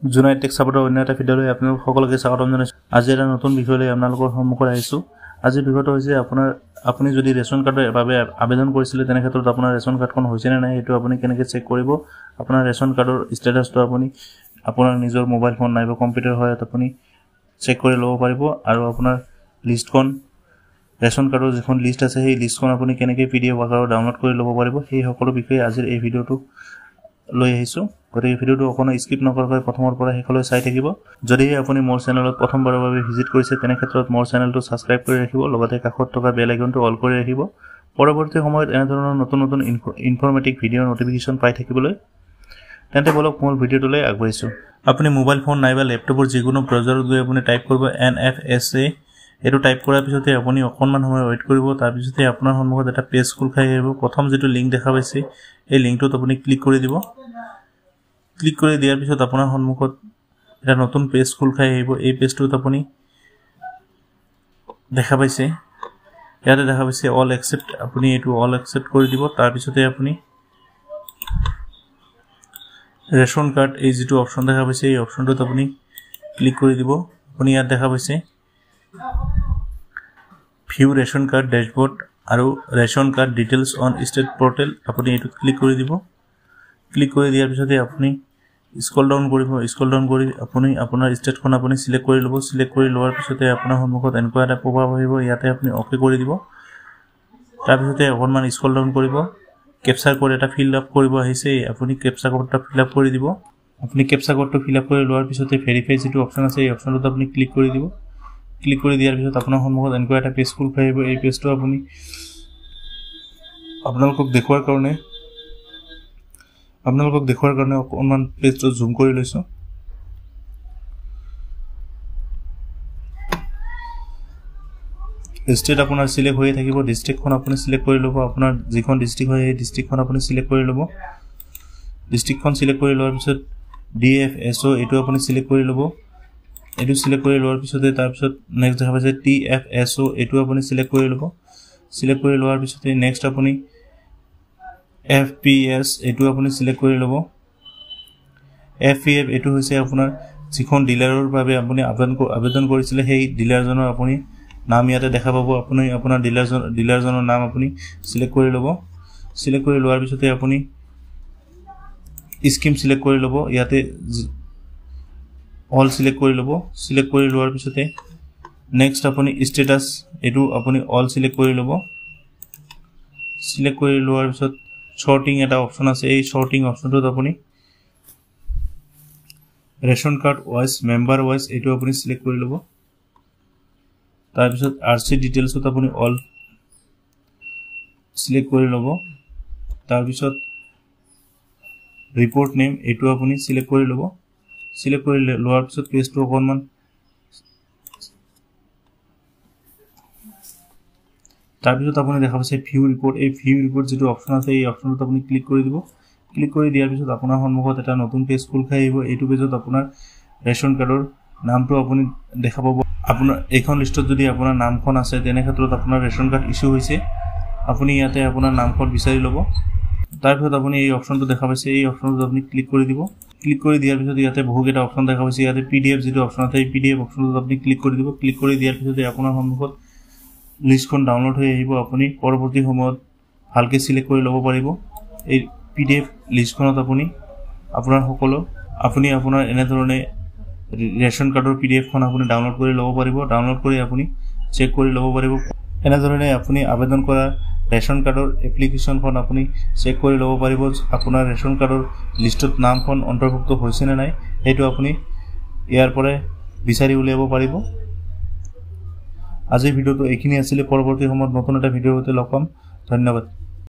Jonai tech ছাপোৰ্টৰ অন্য এটা ভিডিঅ'লৈ আপোনালোক সকলোকে স্বাগতম জনাইছোঁ। আজি এটা নতুন বিষয় লৈ আপোনালোকৰ সন্মুখত আহিছোঁ। আজিৰ বিষয়টো হৈছে আপুনি যদি ৰেচন কাৰ্ডৰ বাবে আবেদন কৰিছিলে, তেনে ক্ষেত্ৰত আপোনাৰ ৰেচন কাৰ্ডখন হৈছেনে নাই সেইটো আপুনি কেনেকৈ চেক কৰিব। আপোনাৰ ৰেচন কাৰ্ডৰ ষ্টেটাছটো আপুনি আপোনাৰ নিজৰ মোবাইল ফোন নাইবা কম্পিউটাৰ সহায়ত আপুনি চেক কৰি ল'ব পাৰিব। আৰু আপোনাৰ লিষ্টখন, ৰেচন কাৰ্ডৰ যিখন লিষ্ট আছে, সেই লিষ্টখন আপুনি কেনেকৈ পিডিএফ আকাৰত ডাউনলোড কৰি ল'ব পাৰিব, সেই সকলো বিষয়ে আজিৰ এই ভিডিঅ'টো লৈ আহিছোঁ। গতিকে ভিডিঅ'টো অকণো স্কিপ নকৰাকৈ প্ৰথমৰ পৰা শেষলৈ চাই থাকিব। যদিহে আপুনি মোৰ চেনেলত প্ৰথমবাৰৰ বাবে ভিজিট কৰিছে, তেনে ক্ষেত্ৰত মোৰ চেনেলটো ছাবস্ক্ৰাইব কৰি ৰাখিব, লগতে কাষত থকা বেল আইকনটো অল কৰি ৰাখিব পৰৱৰ্তী সময়ত এনেধৰণৰ নতুন নতুন ইনফৰ্মেটিভ ভিডিঅ'ৰ নটিফিকেশ্যন পাই থাকিবলৈ। তেন্তে বলক, মূল ভিডিঅ'টোলৈ আগবাঢ়িছোঁ। আপুনি মোবাইল ফোন নাইবা লেপটপৰ যিকোনো ব্ৰাউজাৰত গৈ আপুনি টাইপ কৰিব এনএফএছএ। এইটো টাইপ কৰাৰ পিছতে আপুনি অকণমান সময় ৱেইট কৰিব। তাৰপিছতে আপোনাৰ সন্মুখত এটা পেজ খোল খাই আহিব। প্ৰথম যিটো লিংক দেখা পাইছে, এই লিংকটোত আপুনি ক্লিক কৰি দিব। ক্লিক কৰি দিয়াৰ পিছত আপোনাৰ সন্মুখত এটা নতুন পেজ খোল খাই আহিব। এই পেজটোত আপুনি দেখা পাইছে, ইয়াতে দেখা পাইছে অল একচেপ্ট। আপুনি এইটো অল একচেপ্ট কৰি দিব। তাৰপিছতে আপুনি ৰেচন কাৰ্ড এই যিটো অপশ্যন দেখা পাইছে, এই অপশ্যনটোত আপুনি ক্লিক কৰি দিব। আপুনি ইয়াত দেখা পাইছে ভিউ ৰেচন কাৰ্ড ডেছবৰ্ড আৰু ration card details on state portal. আপুনি এইটোত ক্লিক কৰি দিব। ক্লিক কৰি দিয়াৰ পিছতে আপুনি স্ক্ৰল ডাউন কৰিব। স্ক্ৰল ডাউন কৰি আপুনি আপোনাৰ ষ্টেটখন আপুনি চিলেক্ট কৰি ল'ব। চিলেক্ট কৰি লোৱাৰ পিছতে আপোনাৰ সন্মুখত এনেকুৱা এটা পপ আপ আহিব। ইয়াতে আপুনি অ'কে কৰি দিব। তাৰপিছতে অকণমান স্ক্ৰল ডাউন কৰিব। কেপচাৰ কোড এটা ফিল আপ কৰিব আহিছে। আপুনি কেপচাৰ কোডটা ফিল আপ কৰি দিব। আপুনি কেপচাৰ কোডটো ফিল আপ কৰি লোৱাৰ পিছতে ভেৰিফাই যিটো অপশ্যন আছে, এই অপশ্যনটোত আপুনি ক্লিক কৰি দিব। ক্লিক কৰি দিয়াৰ পিছত আপোনাৰ সন্মুখত এনেকুৱা এটা পেজ খোল খাই আহিব। এই পেজটো আপুনি আপোনালোকক দেখুৱাৰ কাৰণে অকণমান পেজটো জুম কৰি লৈছোঁ। ষ্টেট আপোনাৰ চিলেক্ট হৈয়ে থাকিব। ডিষ্ট্ৰিক্টখন আপুনি চিলেক্ট কৰি ল'ব। আপোনাৰ যিখন ডিষ্ট্ৰিক্ট হয়, সেই ডিষ্ট্ৰিক্টখন আপুনি চিলেক্ট কৰি ল'ব। ডিষ্ট্ৰিক্টখন চিলেক্ট কৰি লোৱাৰ পিছত ডিএফএছঅ', এইটো আপুনি চিলেক্ট কৰি ল'ব। এইটো চিলেক্ট কৰি লোৱাৰ পিছতে তাৰপিছত নেক্সট দেখা পাইছে টিএফএছঅ', এইটো আপুনি চিলেক্ট কৰি ল'ব। চিলেক্ট কৰি লোৱাৰ পিছতে নেক্সট আপুনি এফপিএছ, এইটো আপুনি চিলেক্ট কৰি ল'ব। এফপিএফ এইটো হৈছে আপোনাৰ যিখন ডিলাৰৰ বাবে আপুনি আবেদন কৰিছিলে, সেই ডিলাৰজনৰ আপুনি নাম ইয়াতে দেখা পাব। আপুনি আপোনাৰ ডিলাৰজনৰ নাম আপুনি চিলেক্ট কৰি ল'ব। চিলেক্ট কৰি লোৱাৰ পিছতে আপুনি স্কিম চিলেক্ট কৰি ল'ব। ইয়াতে অল চিলেক্ট কৰি ল'ব। চিলেক্ট কৰি লোৱাৰ পিছতে নেক্সট আপুনি ষ্টেটাছ, এইটো আপুনি অল চিলেক্ট কৰি ল'ব। চিলেক্ট কৰি লোৱাৰ পিছত চৰ্টিং এটা অপশ্যন আছে। এই চৰ্টিং অপশ্যনটোত আপুনি ration card wise, member wise, এইটো আপুনি চিলেক্ট কৰি ল'ব। তাৰপিছত আৰ চি ডিটেইলছত আপুনি অল চিলেক্ট কৰি ল'ব। তাৰপিছত ৰিপৰ্ট নেম, এইটো আপুনি চিলেক্ট কৰি ল'ব। চিলেক্ট কৰি লোৱাৰ পিছত পেজটো অকণমান, তাৰপিছত আপুনি দেখা পাইছে ভিউ ৰিপৰ্ট। এই ভিউ ৰিপৰ্ট যিটো অপশ্যন আছে, এই অপশ্যনটোত আপুনি ক্লিক কৰি দিব। ক্লিক কৰি দিয়াৰ পিছত আপোনাৰ সন্মুখত এটা নতুন পেজ খোল খাই আহিব। এইটো পেজত আপোনাৰ ৰেচন কাৰ্ডৰ নামটো আপুনি দেখা পাব। আপোনাৰ এইখন লিষ্টত যদি আপোনাৰ নামখন আছে, তেনে ক্ষেত্ৰত আপোনাৰ ৰেচন কাৰ্ড ইছ্যু হৈছে। আপুনি ইয়াতে আপোনাৰ নামখন বিচাৰি ল'ব। তাৰপিছত আপুনি এই অপশ্যনটো দেখা পাইছে, এই অপশ্যনটোত আপুনি ক্লিক কৰি দিব। ক্লিক কৰি দিয়াৰ পিছত ইয়াতে বহুকেইটা অপশ্যন দেখা পাইছে। ইয়াতে পিডিএফ যিটো অপশ্যন আছে, এই পিডিএফ অপশ্যনটোত আপুনি ক্লিক কৰি দিব। ক্লিক কৰি দিয়াৰ পিছতে আপোনাৰ সন্মুখত লিষ্টখন ডাউনলোড হৈ আহিব। আপুনি পৰৱৰ্তী সময়ত ভালকৈ চিলেক্ট কৰি ল'ব পাৰিব। এই পিডিএফ লিষ্টখনত আপুনি আপোনাৰ সকলো, আপুনি আপোনাৰ এনেধৰণে ৰেচন কাৰ্ডৰ পিডিএফখন আপুনি ডাউনলোড কৰি ল'ব পাৰিব। ডাউনলোড কৰি আপুনি চেক কৰি ল'ব পাৰিব। এনেধৰণে আপুনি আবেদন কৰা ৰেচন কাৰ্ডৰ এপ্লিকেশ্যনখন আপুনি চেক কৰি ল'ব পাৰিব। আপোনাৰ ৰেচন কাৰ্ডৰ লিষ্টত নামখন অন্তৰ্ভুক্ত হৈছেনে নাই, সেইটো আপুনি ইয়াৰ পৰাই বিচাৰি উলিয়াব পাৰিব। আজিৰ ভিডিঅ'টো এইখিনি আছিলে। পৰৱৰ্তী সময়ত নতুন এটা ভিডিঅ'ৰ সৈতে লগ পাম। ধন্যবাদ।